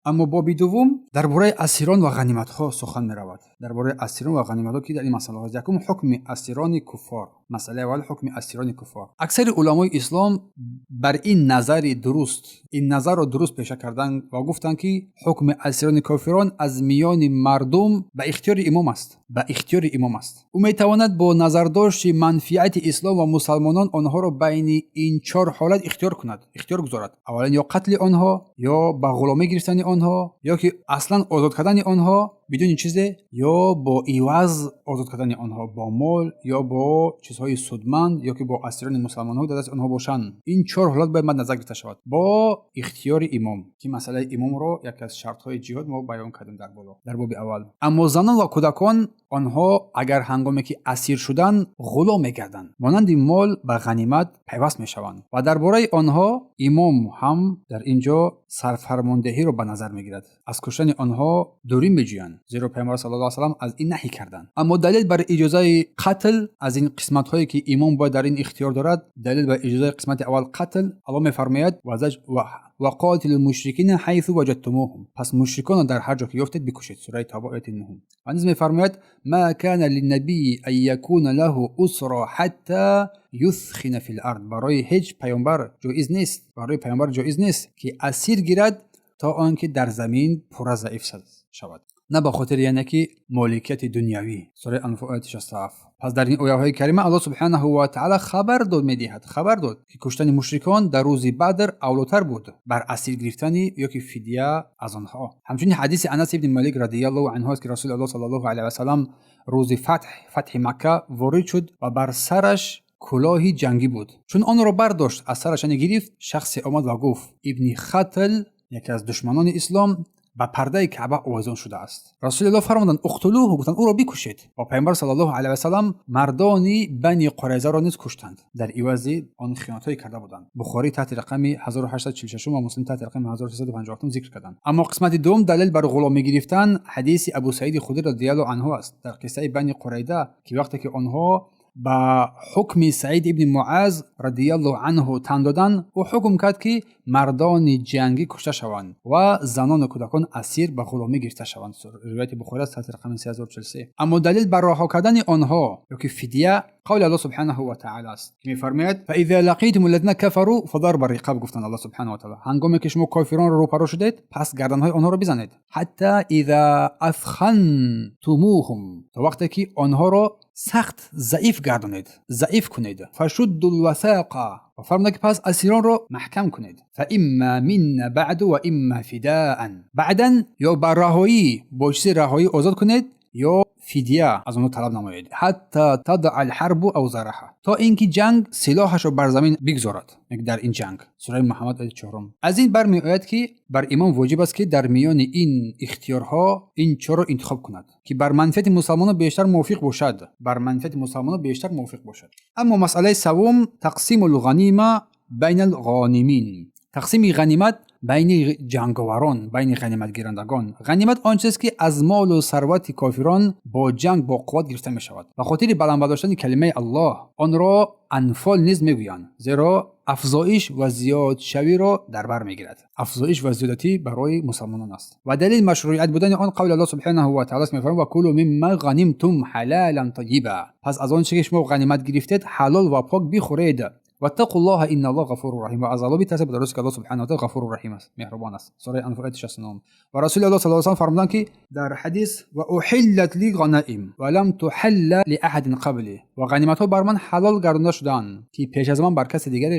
Аммо боби дуввум дар бораи асирон ва ғаниматҳо сухан меравад. Дар бораи асирон ва ғаниматҳо, ки дар ин масъалаҳо. Якум, ҳукми асирони куффор. Масъалаи аввал, ҳукми асирони куффор. Аксари уламои ислом бар ин назари дуруст, ин назарро дуруст пеша карданд ва гуфтанд, ки ҳукми асирони кофирон аз миёни мардум ба ихтиёри имом аст, ба ихтиёри имом аст. Ӯ метавонад бо назардошти манфиати ислом ва мусалмонон онҳоро байни ин чор ҳолат ихтиёр кунад, ихтиёр гузорад. Аввалан, ё қатли онҳо, ё ба ғуломӣ гирифтани онҳо, ё ки аслан озод кардани онҳо бидуни чизе, ё бо иваз озод кардани онҳо бо мол ё бо чизҳои судманд, ё ки бо асирони мусалмонҳо дар дасти онҳо бошанд. Ин чор ҳолат бояд мад назар гирифта шавад бо ихтиёри имом, ки масъалаи имомро яке аз шартҳои ҷиҳод мо баён кардем дар боло, дар боби аввал. Аммо занон ва кӯдакон, онҳо агар ҳангоме ки асир шуданд, ғулом мегарданд, монанди мол ба ғанимат пайваст мешаванд ва дар бораи онҳо имом ҳам дар ин ҷо сарфармондеҳиро ба назар мегирад, аз куштани онҳо дурӣ меҷӯянд, зеро Пайғамбар саллаллоҳу алайҳи васаллам аз ин наҳӣ карданд. Аммо далел бар иҷозаи қатл аз ин қисматҳое, ки имом бояд дар ин ихтиёр дорад, далел бар иҷозаи қисмати аввал, қатл, Аллоҳ мефармояд: ва қотилу мушрикина ҳайсу ваҷадтумуҳум, пас мушриконро дар ҳар ҷо ки ёфтед, бикушед. Сураи Тавба, ояти нуҳум. Ва низ мефармояд: ма кана линнабийи ан якуна лаҳу усра ҳатта юthхина фил ард. Барои ҳеҷ паёмбар ҷоиз нест, барои паёмбар ҷоиз нест, ки асир гирад, то он ки дар замин пурра заиф шавад, на ба хотири, яъне ки, моликияти дунявӣ. Сураи Анфол, ояти 67. Пас дар ин ояҳои карима Аллоҳ субҳанаҳу ва таъала хабар дод медиҳад, хабар дод, ки куштани мушрикон дар рӯзи Бадр авлотар буд бар асир гирифтани ё ки фидя аз онҳо. Ҳамчунин ҳадиси Анас ибни Малик радиаллоҳу анҳу аст, ки Расули Аллоҳ саллаллоҳу алайҳи васаллам рӯзи фатҳ, фатҳи Макка, ворид шуд ва бар сараш кулоҳи ҷангӣ буд. Чун онро бардошт, аз сараш, яъне, гирифт, шахсе омад ва гуфт: «Ибни Хатл, яке аз душманони ислом, ба пардаи Каъба овезон шудааст». Расулиллоҳ фармуданд: «Уқтулуҳу», гуфтанд: «Ӯро бикушед». Ва Пайғамбар саллаллоҳу алайҳи васаллам мардони Бани Қурайзаро низ куштанд дар ивази он хиёнатҳое карда буданд. Бухорӣ таҳти рақами 1846 ва Муслим таҳти рақами 1357 зикр карданд. Аммо қисмати дуввум, далел бар ғуломӣ гирифтан, ҳадиси Абу Саиди Худри радиаллоҳу анҳу аст дар қиссаи Бани Қурайда, ки вақте ки онҳо ба ҳукми Саид ибни Муаз радиаллоҳу анҳу тан доданд, ӯ ҳукм кард, ки мардони ҷангӣ кушта шаванд ва занону кӯдакон асир ба ғуломӣ гирифта шаванд. Ривояти Бухорӣ аст таҳти рақами 3043. Аммо далел бар раҳо кардани онҳо ё ки фидя қавли Аллоҳ субҳанаҳу ва таъала аст, ки мефармояд: фаиза лақитум аллазина кафару фадарба риқаб. Гуфтанд Аллоҳ субҳанаҳу ва таъала: ҳангоме ки шумо кофиронро рӯпаро шудед, пас гарданҳои онҳоро бизанед, ҳатта иза асхантумуҳум, то вақте ки онҳоро сахт заиф гардонед, заиф кунед, фашудду лвасақа. Ва фармуда, ки пас асиронро маҳкам кунед, фаимма минна баъду ва имма фидаан, баъдан ё ба раҳоӣ, бо чизи раҳоӣ озод кунед, ё фидя аз онҳо талаб намоед, ҳатта таdaa алҳарбу авзараҳа, то ин ки ҷанг силоҳашро бар замин бигзорад дар ин ҷанг. Сураи Муҳаммад, ояти чорум. Аз ин бармеояд, ки бар имом воҷиб аст, ки дар миёни ин ихтиёрҳо ин чорро интихоб кунад, ки бар манфиати мусалмонон бештар мувофиқ бошад, бар манфиати мусалмонон бештар мувофиқ бошад. Аммо масъалаи саввум, тақсиму лғанима байна лғонимин, тақсими ғанимат байни ҷанговарон, байни ғаниматгирандагон. Ғанимат он чизест, ки аз молу сарвати кофирон бо ҷанг, бо қувват гирифта мешавад ба хотири баланд бардоштани калимаи Аллоҳ. Онро анфол низ мегӯянд, зеро афзоиш ва зиёдшавиро дар бар мегирад, афзоиш ва зиёдатӣ барои мусалмонон аст. Ва далели машруият будани он қавли Аллоҳ субҳанаҳу ва таъала аст, мефармояд: ва кулу мимма ғанимтум ҳалалан тайиба, пас аз он чизе ки шумо ғанимат гирифтед, ҳалол ва пок бихӯред. Ваттақуллоҳа инналлоҳа ғафуру раҳим, ва аз Аллоҳ битарсед, ба дуруст ки Аллоҳ субҳанаҳу ва таъала ғафуру раҳим аст, меҳрубон аст. Сураи Анфол, ояти 69. Ва Расули Аллоҳ саллаллоҳу алайҳи васаллам фармуданд, ки дар ҳадис: ва уҳиллат ли ғанаим ва лам туҳалла ли аҳадин қабли, ва ғаниматҳо бар ман ҳалол гардонда шуданд, ки пеш аз ман бар каси дигаре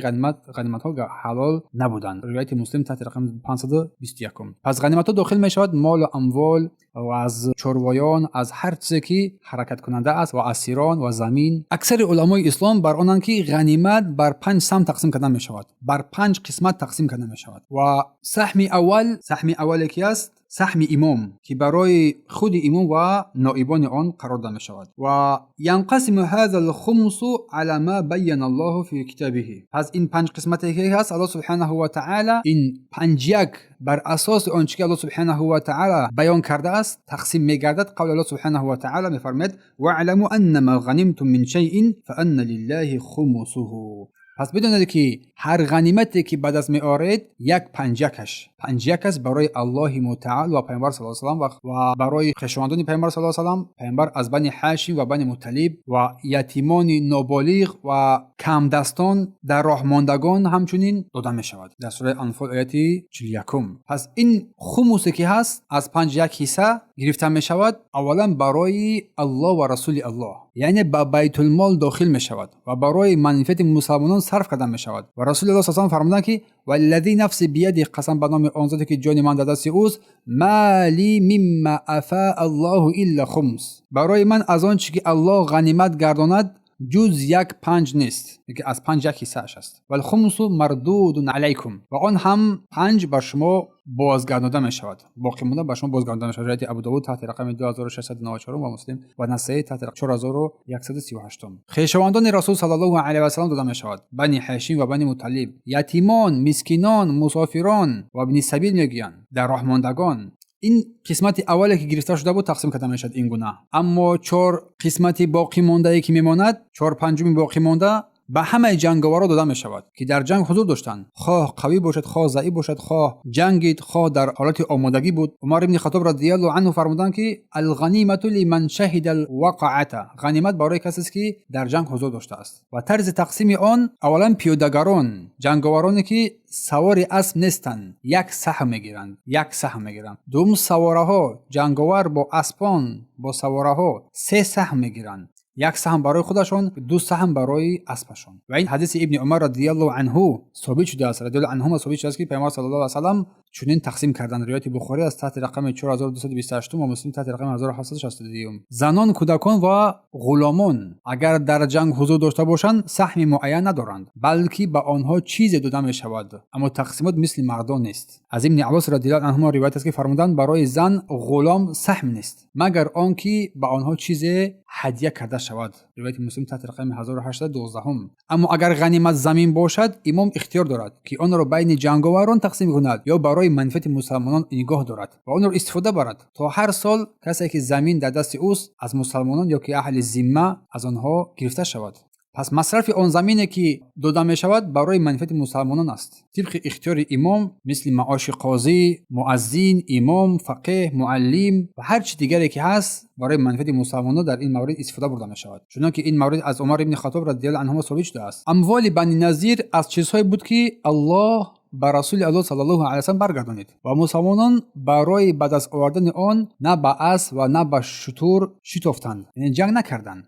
ғаниматҳо ҳалол набуданд. Ривояти Муслим таҳти рақами 521. Пас ғаниматҳо дохил мешавад молу амвол ва аз чорвоён, аз ҳар чизе ки ҳаракаткунанда аст, ва асирон ва замин. Аксари уламои ислом бар онанд, ки ғанимат бар панҷ самт тақсим карда мешавад, бар панҷ қисмат тақсим карда мешавад. Ва саҳми аввал, саҳми аввале ки аст, саҳми имом, ки барои худи имом ва ноибони он қарор дода мешавад. Ва янқасиму ҳаза лхумсу ала ма байяна Аллоҳу фи китобиҳи. Пас ин панҷ қисмате ки ҳаст, Аллоҳ субҳанаҳу ва таъала ин панҷ як бар асоси он чӣ ки Аллоҳ субҳанаҳу ва таъала баён кардааст, тақсим мегардад. Қавли Аллоҳ субҳанаҳу ва таъала мефармояд: ваъламу аннама ғанимтум мин шайъин фаанна лиллаҳи хумусуҳу. Пас бидонед, ки ҳар ғанимате, ки ба даст меоред, як панҷякаш, панҷяк аст барои Аллоҳи мутаал ва Пайғамбар саллаллоҳу алайҳи васаллам ва барои хешовандони Пайғамбар саллаллоҳу алайҳи васаллам, Пайғамбар аз Бани Ҳашим ва Бани Мутталиб ва ятимони ноболиғ ва камдастон, дар роҳмондагон ҳамчунин дода мешавад. Дар сураи Анфол, ояти 41. Пас ин хумусе, ки ҳаст, аз панҷ як ҳисса гирифта мешавад, аввалан барои Аллоҳ ва Расули Аллоҳ, яъне ба Байтулмол дохил мешавад ва барои манфиати мусалмонон сарф карда мешавад. Ва Расули Аллоҳ саллаллоҳу фармуданд, ки валлази нафси бияди, қасам ба номи он зоте, ки ҷони ман дар дасти ӯст, ма ли мимма афаа Аллоҳу илла хумс, барои ман аз он чӣ ки Аллоҳ ғанимат гардонад, ҷуз як панҷ нест, ки аз панҷ як ҳиссааш аст. Валхумсу мардудун алайкум, ва он ҳам панҷ ба шумо бозгардонида мешавад, боқӣ монда ба шумо бозгардонида мешавад. Ривояти Абудовуд таҳти рақами 2694 ва Муслим ва Насаӣ таҳти 4138. Хешовандони Расул саллаллоҳу алайҳи васаллам дода мешавад, Бани Ҳашим ва Бани Мутталиб, ятимон, мискинон, мусофирон ва ибни сабил мегӯянд, дар роҳмондагон. Ин қисмати аввале, ки гирифта шуда буд, тақсим карда мешавад ин гуна. Аммо чор қисмати боқӣ мондае, ки мемонад, чор панҷуми боқӣ монда ба ҳамаи ҷанговарро дода мешавад, ки дар ҷанг ҳузур доштанд, хоҳ қавӣ бошад, хоҳ заиф бошад, хоҳ ҷангид, хоҳ дар ҳолати омодагӣ буд. Умар ибни Хаттоб радиаллоҳу анҳу фармуданд, ки алғанимату лиман шаҳида алвақаата, ғанимат барои касест, ки дар ҷанг ҳузур доштааст. Ва тарзи тақсими он: аввалан пиёдагарон, ҷанговароне, ки савори асп нестанд, як саҳм мегиранд, як саҳм мегиранд. Дуввум, савораҳо, ҷанговар бо аспон, бо савораҳо се саҳм мегиранд: як саҳм барои худашон, ду саҳм барои аспашон. Ва ин ҳадиси Ибни Умар радиаллоҳу анҳу собит шудааст, радиаллоҳу анҳума собит шудааст, ки Пайғамбар саллаллоҳу алайҳи васаллам чунин тақсим карданд. Ривояти Бухорӣ аз таҳти рақами 4228 ва Муслим таҳти рақами 1762. Занон, кӯдакон ва ғуломон, агар дар ҷанг ҳузур дошта бошанд, саҳми муайян надоранд, балки ба онҳо чизе дода мешавад, аммо тақсимот мисли мардон нест. Аз Ибни Аббос радиаллоҳу анҳума ривоят аст, ки фармуданд: барои зан, ғулом саҳм нест, магар он ки ба онҳо чизе ҳадя карда шавад. Ривояти Муслим таҳти рақами 1812. Аммо агар ғанимат замин бошад, имом ихтиёр дорад, ки онро байни ҷанговарон тақсим кунад ё барои манфиати мусалмонон нигоҳ дорад ва онро истифода барад, то ҳар сол касе, ки замин дар дасти ӯст, аз мусалмонон ё ки аҳли зимма аз онҳо гирифта шавад. Пас масрафи он замине, ки дода мешавад, барои манфиати мусалмонон аст, тибқи ихтиёри имом, мисли маоши қозӣ, муаззин, имом, фақеҳ, муаллим ва ҳар чи дигаре, ки ҳаст, барои манфиати мусалмонон дар ин маврид истифода бурда мешавад, чунонки ин маврид аз Умар ибни Хаттоб радиаллоҳу анҳума собит шудааст. Амволи Бани Назир аз чизҳое буд, ки Аллоҳ ба Расули Аллоҳ саллаллоҳу алайҳи васаллам баргардонид ва мусалмонон барои ба даст овардани он на ба асп ва на ба шутур шитофтанд, яъне ҷанг накарданд.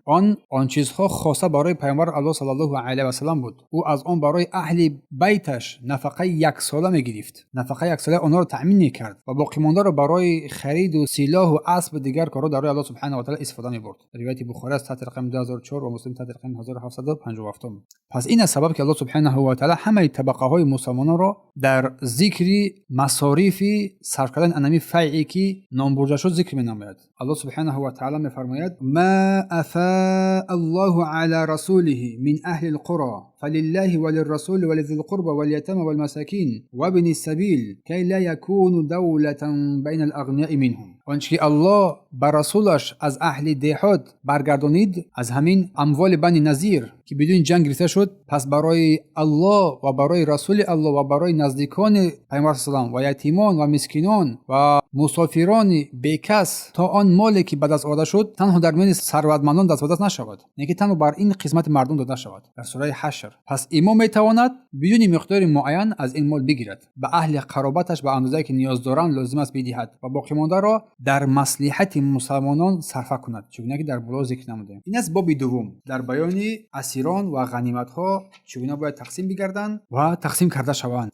Он чизҳо хоса барои Пайғамбар Аллоҳ саллаллоҳу алайҳи васаллам буд. Ӯ аз он барои аҳли байташ нафақаи яксола мегирифт, нафақаи яксолаи онҳоро таъмин мекард ва боқимондаро барои хариду силоҳу аспу дигар корҳо дар роҳи Аллоҳ субҳанаҳу ва таъала истифода мебурд. Ривояти Бухорӣ аз таҳти рақами 2004 ва Муслим таҳти рақами 1757. Пас ин аст сабаб, ки Аллоҳ субҳанаҳу ва таъала ҳамаи табақаҳои мусалмононро дар зикри масорифи сарф кардани анами файъе, ки номбурда шуд, зикр менамояд. Аллоҳ субҳанаҳу ва таъала мефармояд: ма афаа Аллоҳу ала расулиҳи мин аҳли лқуро фалиллаҳи валиррасули вализил қурба валятама валмасакин вабни сабил кай ла якуну давлатан байна алағнияи минҳум. Он чи ки Аллоҳ ба расулаш аз аҳли деҳот баргардонид, аз ҳамин амволи Бани Назир, ки бидуни ҷанг гирифта шуд, пас барои Аллоҳ ва барои Расули Аллоҳ ва барои наздикони Пайғамбар салам ва ятимон ва мискинон ва мусофирони бекас, то он моле, ки ба даст оварда шуд, танҳо дар миёни сарватмандон даст ба даст нашавад, яъне ки танҳо бар ин қисмати мардум дода шавад. Дар сураи Ҳашр. Пас имом метавонад бидуни миқдори муайян аз ин мол бигирад, ба аҳли қаробаташ ба андозае, ки ниёз доранд, лозим аст, бидиҳад ва боқимондаро дар маслиҳати мусалмонон сарфа кунад, чӣ гуна ки дар боло зикр намудем. Ин аст боби дуввум дар баёни асирон ва ғаниматҳо, чӣ гуна бояд тақсим бигарданд ва тақсим карда шаванд.